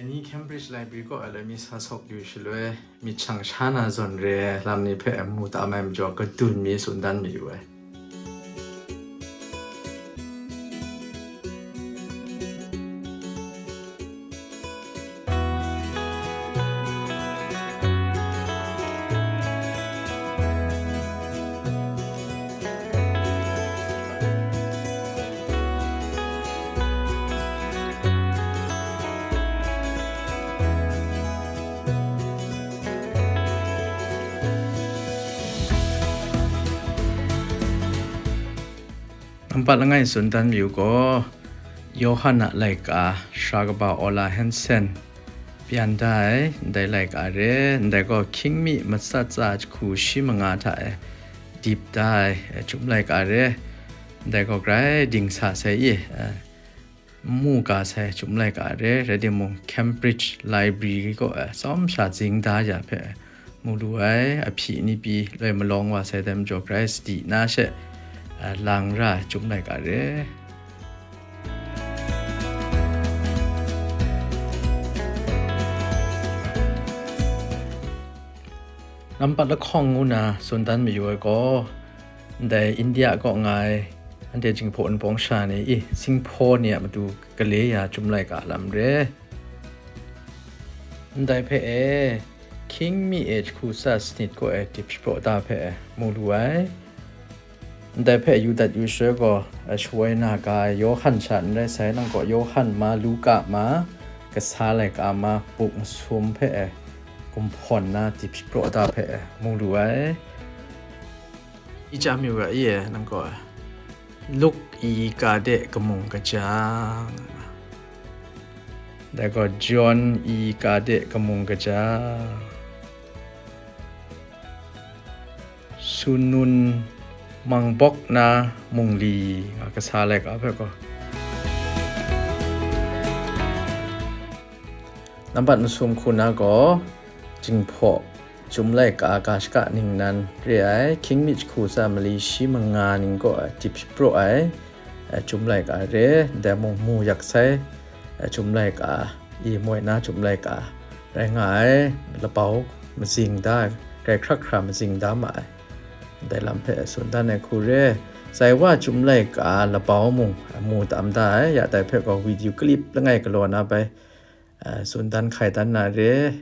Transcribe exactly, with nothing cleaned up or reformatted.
Ni Cambridge Library kaw e loi mi sa sawk yu shaloi, myit shang sha na zawn re ai lam ni hpe mu tam ai majaw, kadun mi tsun dan mayu ai. Nampat langai tsun dan mayu gaw, Yawhan a laika, Sara kaba Ola Hansen, pyan da ai, ndai laika re, ndai gaw hkying mi matsat tsa jahku shi manga hta e dip da ai, e, chyum laika re, ndai gaw grai dingsa sai i, e, n mu ga sai chyum laika re, rai timung, Cambridge Library kaw e tsawm sha zing da ya hpe mu lu ai, ahpyi ni pyi loi malawng wa sai dai majaw, grai sadi na she, e, lang ra ai chyum laika re. Nampat lahkawng ngu na tsun dan mayu ai gaw, ndai India kaw nga ai anhte Jinghpaw Wunpawng sha ni i, Singhpaw ni a matu gale ya chyum laika lam re. Ndai hpe e, hkying mi e jahku tsa sanit kaw e dip shapraw da hpe e mu lu ai. Ndai hpe yu dat yu shaloi gaw, e, shawoi na ga ai Yawhan sha n rai sai, nang gaw Yawhan ma, Luka ma, kasa laika ma, buk masum hpe e gumhpawn na dip shapraw da hpe e mu lu ai. I chyam yu ga i e, nang gaw, Luk i ka de kamung kaja, dai gaw John i ka de kamung kaja, Sunun mangbawk na mungli, nga kasa laika hpe gaw. Nampat masum hku na gaw, Jinghpaw chyum laika ga shaka ningnan re ai, hkying mi jahku tsa mali shi manga ning kaw dip shapraw ai, e, chyum laika re, ndai mung mu yak sai, e, chyum laika, i moi na chyum laika rai nga ai, labau mazing da ai, grai hkrak hkra mazing da ma ai. Ndai lam hpe tsun dan ai hku re, Saiwa chyum laika labau mung mu tam da ai, ya dai hpe gaw video clip langai galaw na bai, e, tsun dan hkai dan na re.